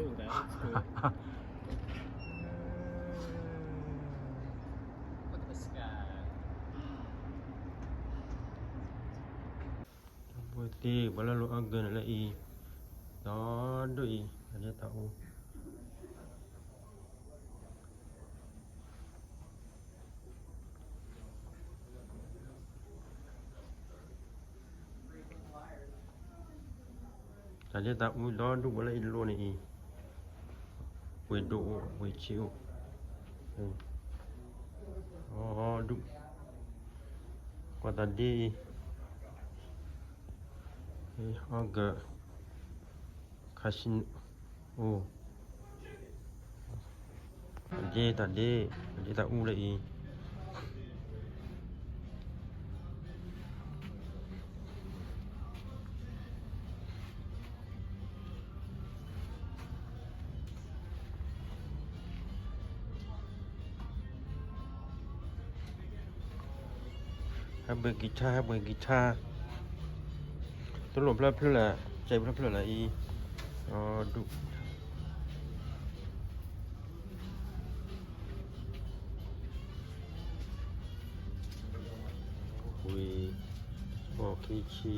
ပှဲၤသ့ ပှၤလၢလိၣ်အီၣ်ဂၢၢ်န့ၣ်လၢအံၤ, ဒီဒူၣ်အံၤ အဒ့တၢ်အူ တၢ်ဒ့တၢ်အူဒီဒူၣ်ပှၤလၢအံၤလိၣ်န့ၣ်အံၤ, ပှ့ၤဒိၣ်အိၣ် ပှ့ၤဆံးအိၣ်, အီဒူၣ်, ကွၢ်တၢ်ဒ့အံၤ, အီၣ်ဂၢၢ်, ခါဆံးအိၣ်, တၢ်ဒ့တၢ်ဒ့, တၢ်ဒ့တၢ်အူလၢအံၤ ဟဲပှ့ၤကံၤထါ ဟဲပှ့ၤကံၤထါ, တလိၣ်ဖျၢၣ်ဖျၢၣ်လၢၤ, ကဲဖျၢၣ်ဖျၢၣ်လၢအံၤ, အီဒူၣ် ဝံၤ ဘီၣ်ခံဆံ,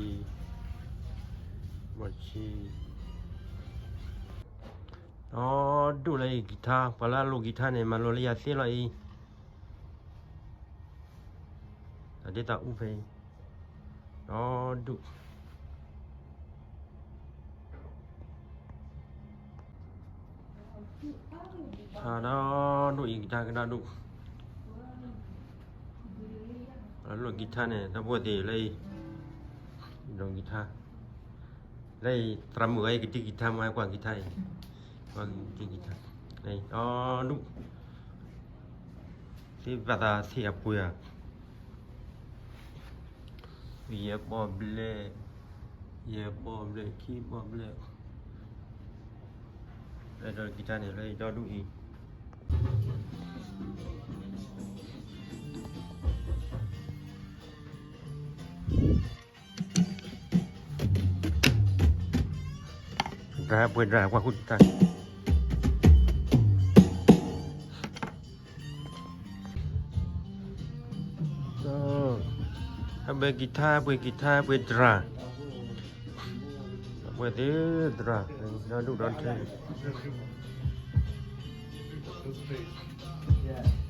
ဘီၣ်ဆံ, အီဒူၣ်လၢအံၤကံၤထါ, ပှၤလၢအလိၣ်ကံၤထါန့ၣ် မၤလိလၢယၤသ့လီၤအံၤ, တၢ်ဒ့တၢ်အူဖဲအံၤ, အီဒူၣ် ကံၤထါဒီဒူၣ်အံၤ ကံၤထါကဒီဒူၣ်, လိၣ်ကံၤထါန့ၣ် တၢ်ပှဲၤသ့လၢအံၤ, လိၣ်ကံၤထါ, လၢအံၤ သရၣ်မုၣ်အံၤ ကဒံကံၤထါမ့ၢ် ဟဲကွၢ်ကံၤထါအံၤ, ကွၢ်ကံၤထါ, အီဒူၣ်, သ့ဘၣ်သးသ့အပှ့ၤဧါ ယဲၢ်ဘီဘျဲၣ်, ယဲၢ်ဘီဘျဲၣ် ခံဘီဘျဲၣ်, လၢဒီးကံၤထါန့ၣ် လၢဒီဒူၣ်အံၤ, ဒြၢပှ့ၤဒြၢ ကွၢ်ဃုတၢ် ဟဲပှ့ၤကံၤထါ ပှ့ၤကံၤထါ ပှ့ၤဒြၢ, ပှ့ၤသ့ဒြၢ, ဒီဒူၣ်ဒီထၢ